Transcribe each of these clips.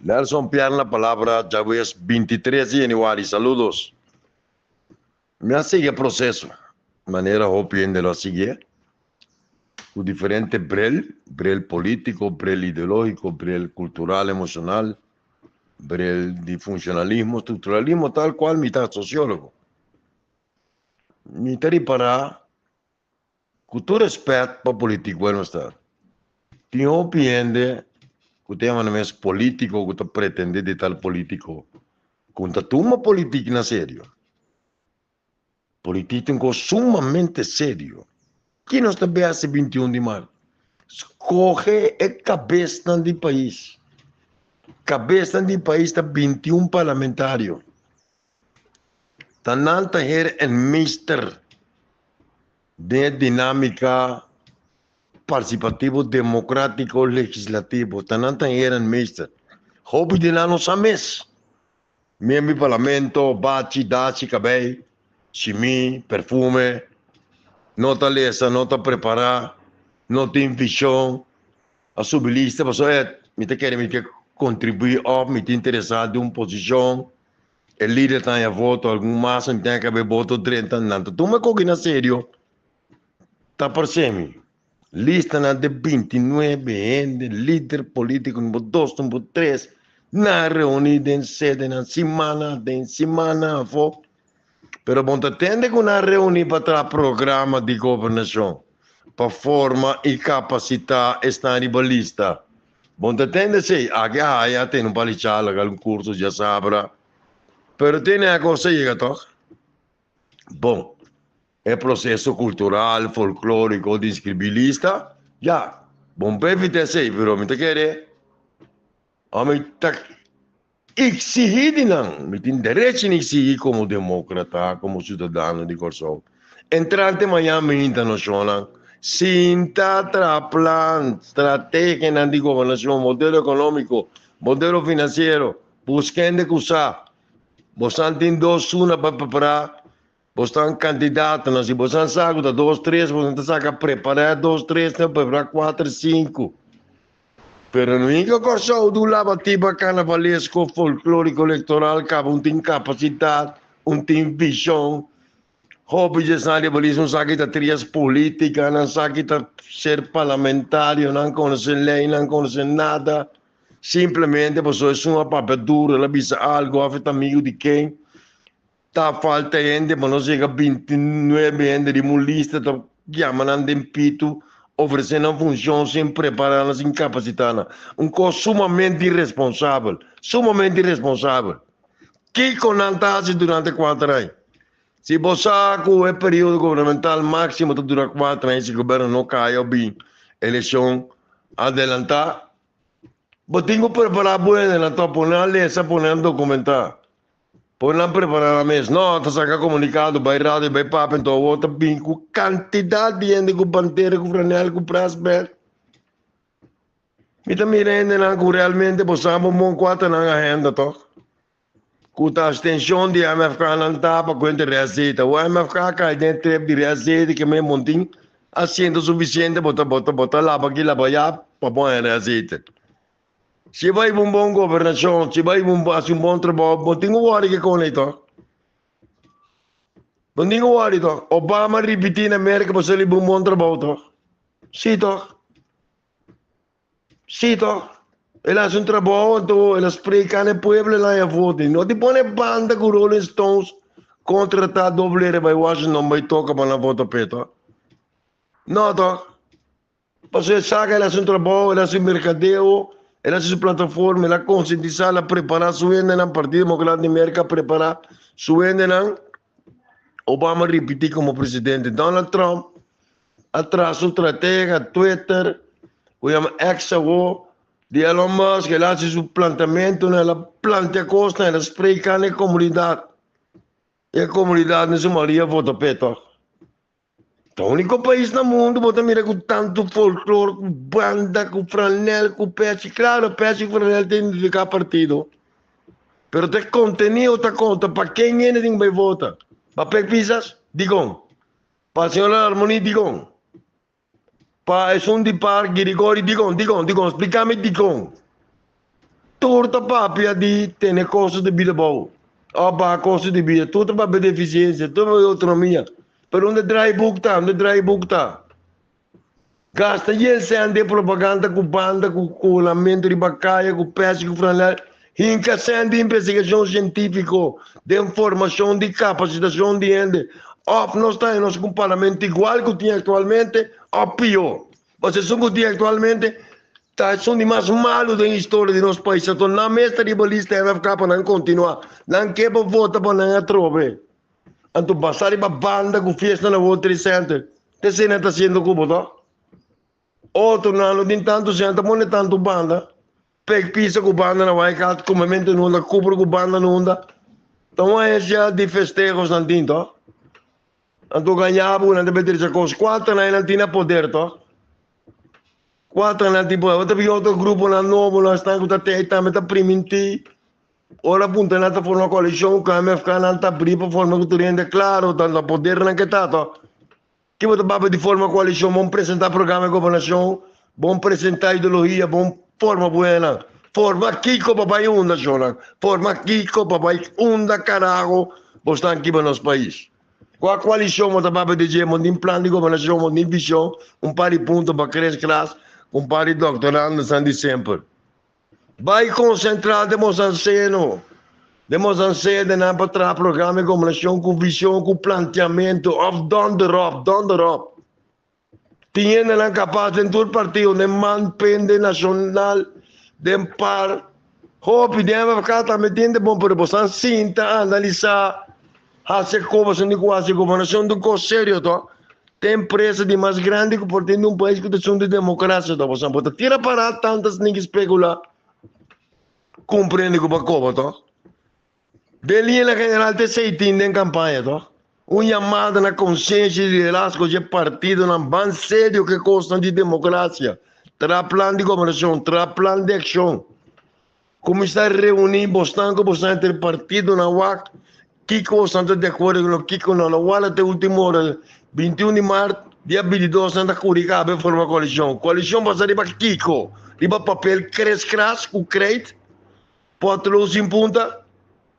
Nelson Pierre na palabra djawees 23 di januari. Saludos. Mi a sigui e proceso manera hopi hende lo a siguié cu diferente bril, bril politico, bril ideologico, bril cultural, emocional, bril di funcionalismo, structuralismo, tal cual mi ta sociologo. Mi ta ripara Ku tur respèt pa politik bueno sta, tin hopi hende ku ta yama nan mes politiko ku ta pretende di tal politiko ku no ta tuma politik na serio. Politik ta un kos sumamente serio. Ki nos ta bin hasi 21 di mart? Skohe e kabesnan di pais. Kabesnan di pais ta 21 parlamentario. Ta nan ta her en meester den e dinámika partisipativo demokratiko legislativo. Ta nan ta her en meester. Hopi di nan no sa mes. Miembro di parlamento, bachi, dachi, kabei, shimi, perfume, no ta lesa, no ta prepará, no tin vishon. A subi lista pasobra e mi ta kere mi ke kontribuí òf mi ta interesá den un posishon. E lider ta haña voto, algun mas mi tin kabe voto drenta, nan ta tuma e koki na serio. Ta parse mi, listanan de 29 hende, lider politiko number dos, number tres, nan reuni den sedenan simana den simana afo. Pero bon ta tende ku nan reuni pa traha programa di gobernashon, pa forma i kapasitá esnan riba lista. Bon ta tende esei, aki a haya a tene un par di charla, algun kurso djasabra, pero tene a kos a yega tòg. Bon, e proseso kultural, folklóriko di inskribí lista, ya, bon pa evitá esei, pero mi ta kere ami ta eksihí di nan, mi tin derecho di eksihí komo demókrata, komo siudadano di Kòrsou. Entrante mañan mi internashonnan sinta traha plan, strategianan di gobernashon, modelo ekonómiko, modelo finansiero, buska hende ku sa. Bosan tin dos suna pa prepará, bosnan kandidatonan, si bosan sa ku ta dos tres, bosan ta saka prepará dos tres, prepará kuater sinku. Pero no hinka Kòrsou du laba tiba karnavalesko, folklóriko, elektoral kaba un tin kapasidat, un tin vishon. Hopi dje esnan riba lista un sa ki ta trias polítika, nan sa ki ta ser parlamentario, nan konosé lei, nan konosé nada. Simplemente pasobra esun a papia duru, el a bisa algu òf e ta amigu di ken. Ta falta hende pa nos yega 29 hende riba un lista ta yama nan den pitu, ofresé nan funshon sin prepará nan, sin kapasitá nan. Un kos sumamente iresponsabel, sumamente iresponsabel. Kiko nan ta hasi durante kuater aña? Si bo sa ku e periodo gubernamental máksimo ta dura kuater aña si goberno no kai òf bin elekshon adelantá, bo tin ku prepará bo hendenan tòg, pone nan lesa, pone nan dokumentá. Por nan prepara nan mes. No, ta saca comunicado, bay radio, bay papia, enton awor ta bin cu cantidad di hende cu bandera, cu franel, cu brassband. Mi ta mira hendenan cu realmente bo sa bo mon cua ta nan agenda toch? Cu ta abstencion di MFK nan ta pa cu interes zeta. Awor MFK cay den e trip di res zeta ke men bon tin asiento suficiente bo ta bo ta bo ta laba aki laba aya pa bo haña res zeta. Si bo hiba un bon gobernashon, si bo hiba un hasi un bon trabou, bo tin ku wòri ke kone tòg. Bo tin ku wòri tòg. Obama ripití na Merka pasobra el hiba un bon trabou tòg. Sí tòg. Sí tòg. El hasi un trabou anto el a spreká na e pueblo el a haña voto. No di pone banda ku Rolling Stones kontratá doblero bai Washington bai toka pa nan vota p'e tòg. No tòg. Pasobra e sa ku el hasi un trabou, el hasi un merkadeo, el hasi su plataforma, el a konsientisá, el a prepará su hendenan, Partido Democrat di Merka a prepará su hendenan. Obama a ripití komo presidente. Donald Trump a traha su stratega, Twitter, ku yama X awor, di Elon Musk, el a hasi su plantamentunan, el a plantea kosnan, el a spreká na e komunidat. E komunidat na su mayoria a vota p'e tòg. Ta único pais na mundo bo ta mira cu tanto folklore, cu banda, cu franel, cu pechi. Claro, pechi cu franel ta identifica partido. Pero ta e contenido ta conta. Pa ken hende tin cu bay vota? Pa Pek Pisas? Dicon? Pa señora Larmonie? Dicon? Pa esun di Park Girigori? Dicon? Dicon? Dicon? Splicami dicon. Tur ta papia di tene kosto di bida bou òf baha kosto di bida. Tur ta papia di efisiensia, tur ta papia di outonomia. Pero unda draaiboek ta? Unda draaiboek ta? Gasta yen sèn den propaganda ku banda, ku kolamentu riba kaya, ku pèsi, ku franel. Hinka sèn den investigashon sientífiko, den formashon di kapasitashon di hende. Òf nos ta haña nos ku un parlamento igual ku tin aktualmente òf pió. Pasobra esun ku tin aktualmente ta esun di mas malu den historia di nos pais. Anto nan mes ta riba lista MFK pa nan kontinuá. Nan ke pa vota pa nan atrobe. Anto basa riba banda ku fiesta na World Trade Center. Te esei nan ta hasiendo ku bo to? Otronan no tin tantu sèn ta pone tantu banda. Pek pisa ku banda na White House, komementu nunda, kubra ku banda nunda. Ta un agencia di festehos nan tin to. Anto gaña bo nan ta bay drecha kos. Kuantu nan nan tin na poder to? Kuantu nan tin poder? Bo ta bin otro gruponan nobo nan esnan ku ta tei tambe ta priminti. Ora punta nan ta forma koalishon ku MFK nan ta abri pa forma ku tur hende klaro ta na poder nan ke ta to. Ke bo ta papia di forma koalishon bon presenta programa di gobernashon, bon presenta ideologia, bon forma buena. Forma kiko pa bai unda shonnan? Forma kiko pa bai unda karaho bo stan kiba nos pais? Kua koalishon bo ta papia di dje? Bo tin plan di gobernashon, bo tin vishon, un par di punto pa kres kras, un par di doktorando esnan di semper. Bai konsentrá den boso anseno, den boso ansedenan pa traha programa di gobernashon ku vishon, ku planteamentu òf dònderòp, dònderòp. Tin hendenan kapas den tur partido, den man, pen, den nashonal, den par. Hopi den MFK tambe tin hende bon, pero boso a sinta analisá, hasi e kos boso tin ku hasi. Gobernashon ta un kos serio to. Ta empresa di mas grandi ku por tin den un pais ku ta esun di demokrasia to. Pasobra bo ta tira para tantas nin ki spekula komprende ku bo a koba to. Den liña general ta esei tin den kampaña to. Un yamada na konsiensia di liderazgo dje partidonan ban serio ku e kosnan di demokrasia. Traha plan di gobernashon, traha plan di akshon. Kuminsá reuní bosnan ku bosnan entre partidonan wak kiko bosnan ta di akuerdo ku no kiko no. No wala te último ora, 21 di mart, dia 22 nan ta kuri kabe forma koalishon. Koalishon basa riba kiko? Riba papel kres kras ku kreit, potlood sin punta?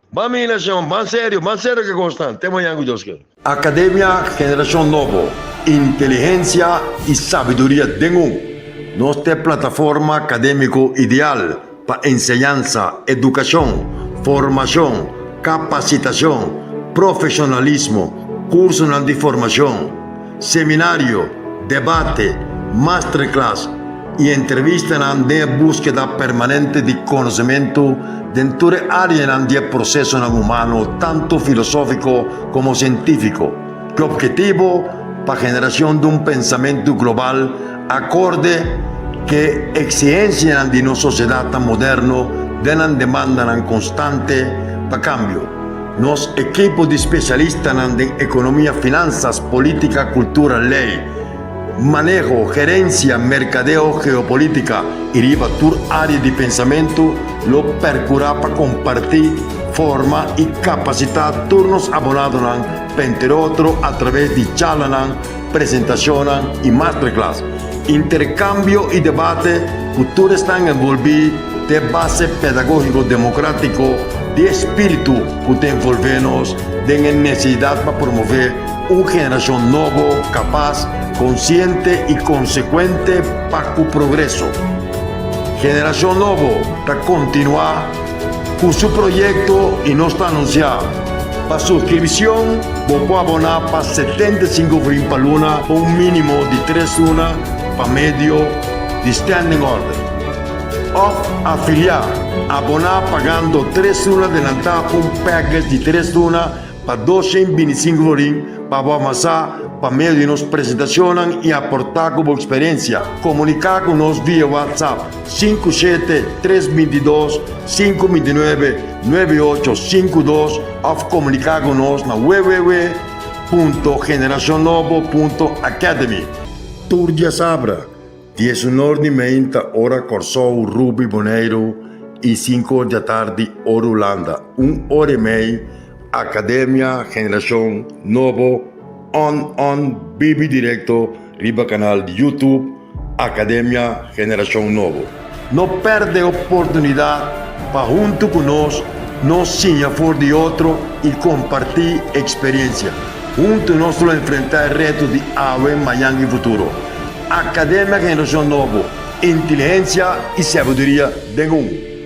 Ban mi nashon, ban serio, ban serio ke kos tan. Te mañan ku Dios kere. Akademia Generashon Nobo, Inteligensia i sabiduria den un. Nos ta e plataforma akadémiko ideal pa enseñansa, edukashon, formashon, kapasitashon, profeshonalismo, kursonan di formashon, seminario, debate, masterclass i entrevistanan den e búskeda permanente di konosementu den tur e áreanan di e prosesonan humano tantu filosófiko komo sientífiko, ku ophetivo pa generashon di un pensamentu global akorde ku e eksigensianan di nos sosiedatnan moderno den nan demandanan konstante pa kambio. Nos ekipo di spesialistanan den ekonomia, finansas, polítika, kultura, lei, maneho, gerensia, merkadeo, geopolítika i riba tur área di pensamentu lo perkurá pa kompartí, forma i kapasitá tur nos abonadonan pa entre otro atraves di charlanan, presentashonnan i masterclass. Interkambio i debate ku tur esnan envolví ta e base pedagógiko demokratiko di e spiritu ku ta envolvé nos den e nesesidat pa promové un generashon nobo, kapas, konsiente i konsekuente pa ku progreso. Generashon Nobo ta kontinuá ku su proyekto i nos ta anunsiá pa suskripshon bo por aboná pa 75 florin pa luna pa un mínimo di tres luna pa medio di standing order. Òf afiliá, aboná pagando tres luna adelantá pa un package di tres luna pa 225 florin pa bo avansá pa medio di nos presentashonnan i aportá ku bo eksperensia. Komuniká ku nos via WhatsApp 57 322 529 9852 òf komuniká ku nos na www.generacionnobo.academy. Tur diasabra, 19 di meinta ora Kòrsou, Rubi, Boneiru i 5 or di atardi ora Hulanda, un ora i mei Akademia Generashon Nobo on on bibi direkto riba kanal di YouTube Akademia Generashon Nobo. No pèrdè oportunidat! Pa huntu ku nos, nos siña for di otro i kompartí eksperensia. Huntu nos lo enfrentá e reto di awe, mañan i futuro. Akademia Generashon Nobo, inteligensia i sabiduria den un.